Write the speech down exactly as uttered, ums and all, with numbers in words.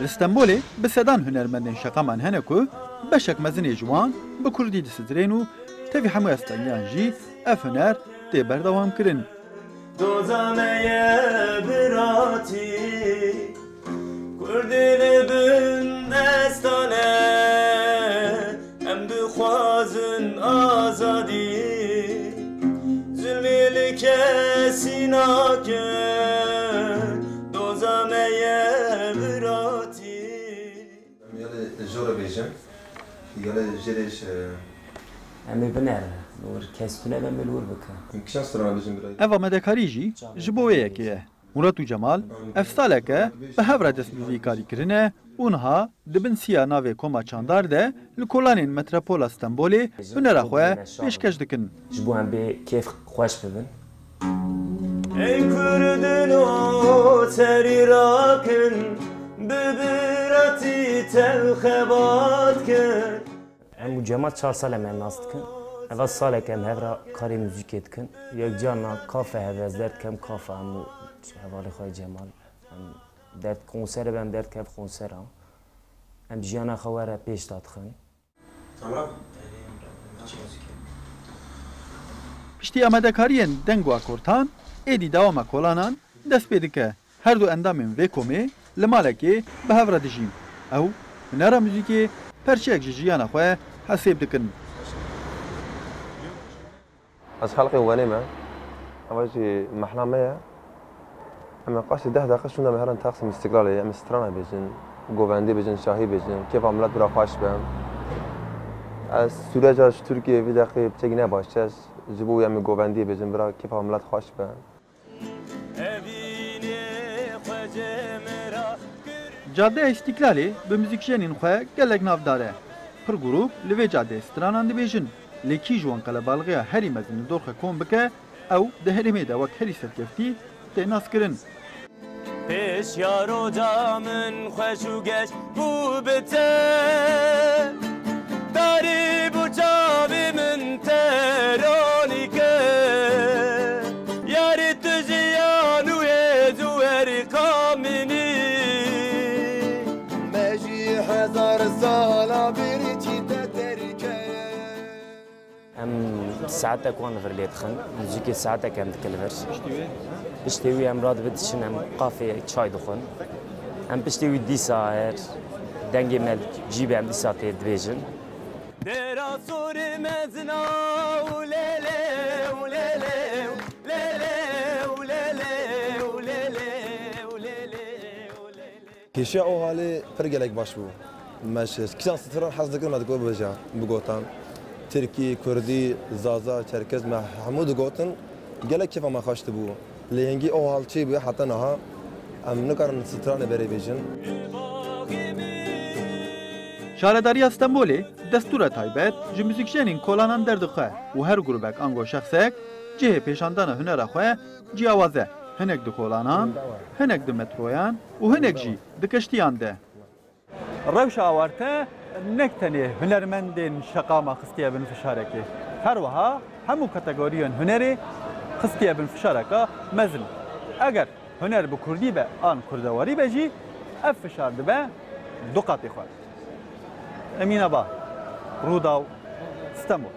Li Stenbolê bi sedan hunermendên şeqaman hene ku beşek mezin ê ji wan bi kurdî disidirên û tevî hemû astengiyan jî ev huner tê berdewamkirin. Doza me ye biratî, Kurdî li bin destan e, em dixwazin azadî. Zulmê li kesî nake, doza me ye biratî. Em yalê jor bêjin, yalê jêrê ji Em ê binerin. Li wir kes tune be, em ê li wir bikin. Em kişan strana bêjin birayê? Ev amadekarî jî ji bo wê yekê ye. Murat û Cemal ev salek e bi hev re dest bi vî karî kirine û niha di bin siya navê Koma Çandar de li kolanên Metropola Stenbolê hunera xwe pêşkeş dikin. Ji bo em bê kêf xweş bibin. Ey Kurdino serî rakin, bi biratî tev xebat kin. Em û Cemal çar sal em, em nas dikin. Eva salek em hev re karê muzîkê dikin. Yek carna kafe hev ez derdikem kafe, em û hevalê xwe Cemal. Em derd konser be, em derdikev konsera. Em jiyana xwe were pêş de dixin. Tamam. Piştî amadekariyên deng û akortan, êdî dewama kolanan dest pê dike. Her du endamên vê komê li malekê bi hev re dijîn. Ew hunera muzîkê perçeyek ji jiyana xwe hesêb dikin. Ez xelqê Wenê me. Eva jî mehna me ye. Em ê qasî deh deqe şûnde me herin Taksim Îstiklalê. Em ê strana bêjin, govendî bêjin, şahî bêjin. Kêfa milet bira xweş be. Ez Sûriya ca ji Tirkiyê vî deqê piçekî ne baş e. Ji bo wî em ê govendiyê bêjin, bira kêfa milet xweş be. Cadeya Îstîklalê bi muzîkjenên xwe gelek navdar e. Pir grûp li vê cadeyê stranan dibêjin. Lê kî ji wan qelebalixeya herî mezin li dor xwe kom bike, ew di herêmê de wek herî serkeftî tê naskirin. Pêş ya roja min xweş û geş bû bi te. Tarî bû çavê min teronî ke. Yarê tu jiyan û hêz û herî qamînî. Me jî hezar sala birî çî te terke. Em saetek wan li vir lê dixin, muzîkê saetek em dikin li vir. Piştî wî? Piştê wî em radibe diçin, em qafê çay dixwin. Em piştê wî dîsa her dengê me cî be, em dîsa tê dibêjin. Dera sorê mezina û lê lê û lê lê û lê lê û lê lê û lê lê û lê lê û lê lê. Kêşiya Ohalê pir gelek baş bû. Me ji kîjan stran hez dikin, me digot bibêje, bigotin. Tirkî, Kurdî, Zaza, Çerkez, me hemû digotin. Gelek kêfa me xweş dibû. Lê hingî Ohal çêbûye heta niha em nikarin stranê berê bêjin. Şaredariya Stenbolê destûra taybet ji muzîkjenên kolanan derdixwe û her grûbek ango şexsek cihê pêşandana hunera xwe ciyawaz e. Hinek di kolanan, hinek di metroyan û hinek jî di keştiyan de. Rewşa awarte nek tenê hunermendên şeqama xistiye bin fişarekê. Her wiha hemû kategoriyên hunerê xistiye bin fişareka mezin. Eger huner bi kurdî be an kurdewarî be jî, ev fişar dibe du qatê xwe. Emîne Ba, Rûdaw, Stenbol.